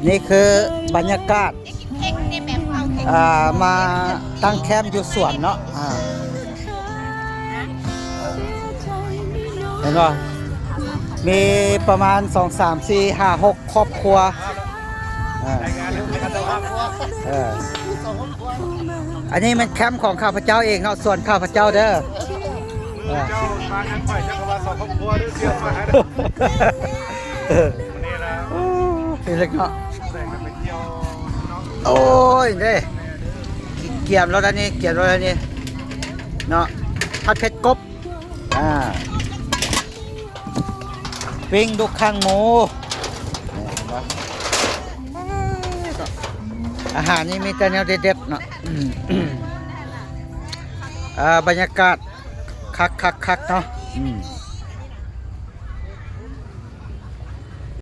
ນີ້ຄືບັນຍາກາດ ອ່າ ມາຕັ້ງແຄມຢູ່ສວນເນາະ ອ່າ ເຫັນບໍ່? ມີປະມານ ສອງ ສາມ ສີ່ ຫ້າ ຫົກ ຄອບຄົວ ອ່າ ເອີ ອັນນີ້ແມ່ນແຄມຂອງຂ້າພະເຈົ້າເອງເນາະ ສວນຂ້າພະເຈົ້າເດີ ເອີ ເຈົ້າມາເຮືອນຂ້ອຍ ເຈົ້າກໍວ່າສອງຄອບຄົວເດີ ເຊື່ອມາຫາເດີ ເອີ ນີ້ລະ ໂອ້ ເປັນເລັກເນາະ ແຕ່ງກັນໄປທ່ຽວເນາະ ໂອ້ຍເດ້ ກຽມແລ້ວນະນີ້ ກຽມແລ້ວນະນີ້ເນາະ ຜັດເຜັດກົບ ອ່າ ປີ້ງດຸກຄາງໝູ ອາຫານນີ້ມີແຕ່ແນວເດັດໆເນາະ ອ່າ ບັນຍາກາດຄັກໆໆເນາະ ອືມ.